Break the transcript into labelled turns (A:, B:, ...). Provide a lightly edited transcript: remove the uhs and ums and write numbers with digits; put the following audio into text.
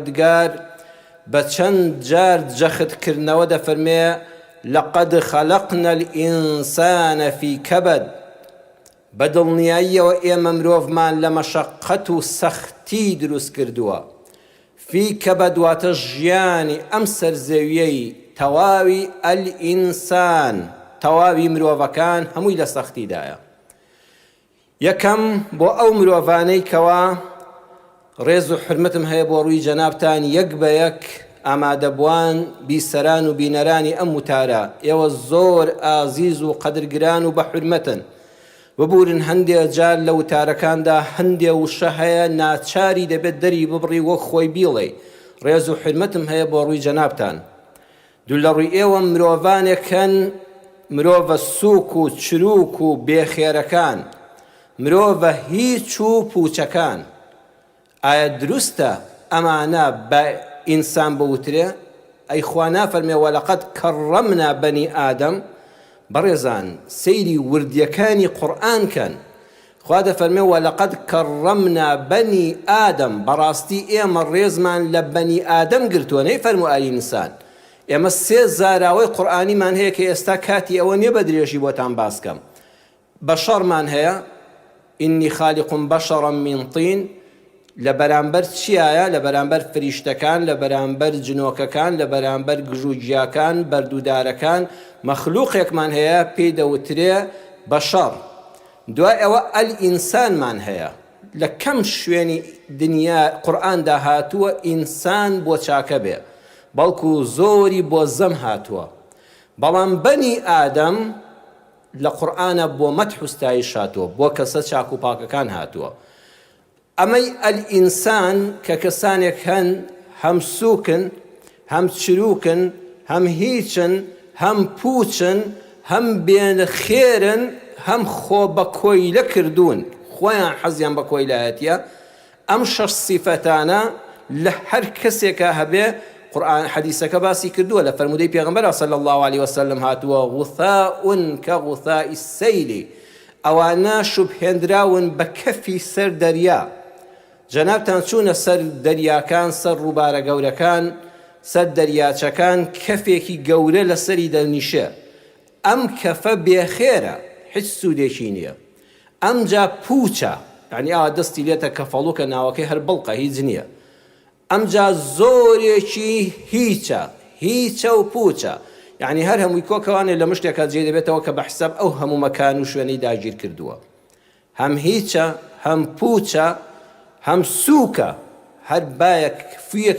A: پەروەردگار بە چەند جار جەخت کردنەوە دەفەرمێ، لقد خلقنا الانسان فی کبد، بە دڵنیاییەوە ئێمە مرۆڤمان لە مەشەققەت و سەختی دروست کردووە. فی کبد واتە ژیانی ئەم سەر زەویەی تەواوی الانسان، تەواوی مرۆڤەکان هەمووی لە سەختیدایە. یەکەم، بۆ ئەو مرۆڤانەی کەوا ڕێز و حورمەتم هەیە بۆ ڕووی جەنابتان یەک بە یەک ئامادەبوان بیسەران و بینەرانی ئەم وتارە ئێوە زۆر ئازیز و قەدرگران و بە حورمەتن ببورن هەندێ جار لە وتارەکاندا هەندێ وشە هەیە ناچاری دەبێت دەری ببڕی وەک خۆی بیڵێی ڕێز و حورمەتم هەیە بۆ ڕووی جەنابتان دوور لە ڕووی ئێوە مرۆڤانێکن مرۆڤە سووک و چرووک و بێ خێرەکان، مرۆڤە هیچ و پووچەکان. ئایا دروستە ئەمانە بە ئینسان بوترێ؟ ئەی خوا نافەرمێ ولقد کرمنا بنی آدم؟ بەڕێزان سەیری وردیەکانی قورئان کەن. خوا دەفەرمێ ولقد کرمنا بنی آدم بەڕاستی ئێمە ڕێزمان لە بەنی ئادەم گرتووە نەیفەرموو ئالینسان ئێمە سێ زاراوەی قورئانیمان هەیە کە ئێستا کاتی ئەوە نیە بە درێژی بۆتان باس کەم بەشەڕمان هەیە انی خالق بشرا من طین لە بەرامبەر چیایە لە بەرامبەر فریشتەکان لە بەرامبەر جنۆکەکان لە بەرامبەر گژو گیاکان بەرد و دارەکان مەخلوقێکمان هەیە پێی دەوترێ بەشەڕ دوای ئەوە الانسان مان هەیە لە کەم شوێنی دنیا قورئاندا هاتووە ئینسان بۆ چاکە بێ بەڵکو زۆری بۆ زەم هاتووە بەڵام بەنی ئادەم لە قورئانا بۆ مەدح و ستایش هاتووە بۆ کەسە چاک و پاکەکان هاتووە ئەمەی الانسان کە کەسانێک هەن هەم سووکن هەم چرووکن هەم هیچن هەم پووچن هەم بێ خێرن هەم خۆ بە کۆیلە کردوون خۆیان حەزیان بە کۆیلایەتیە ئەم شەش سیفەتانە لە هەر کەسێکا هەبێ قورئان حەدیسەکە باسی کردووە لە فەرموودەی پێغەمبەرا صلی اللە علیە وسلم هاتووە غثاء کغثاء السیل ئەوانە شوبهێندراون بە کەفی سەر دەریا. جەنابتان چوونە سەر دەریاکان، سەر ڕووبارە گەورەکان، سەر دەریاچەکان، کەفێکی گەورە لەسەری دەنیشێ. ئەم کەفە بێخێرە، هیچ سوودێکی نییە. ئەمجا پووچە، یانی ئاوا دەستی لێتە کەفەڵوکە ناوەکەی هەر بڵقە، هیچ نییە. ئەمجا زۆرێکی هیچە، هیچە و پووچە، یەعنی هەر هەمووی کۆکەوانێ لە مشتێکا جێی دەبێتەوە کە بە حساب ئەو هەموو مەکان و شوێنەی داگیر کردووە. هەم هیچە، هەم پووچە، هەم سووکە، هەر بایەک فویەک.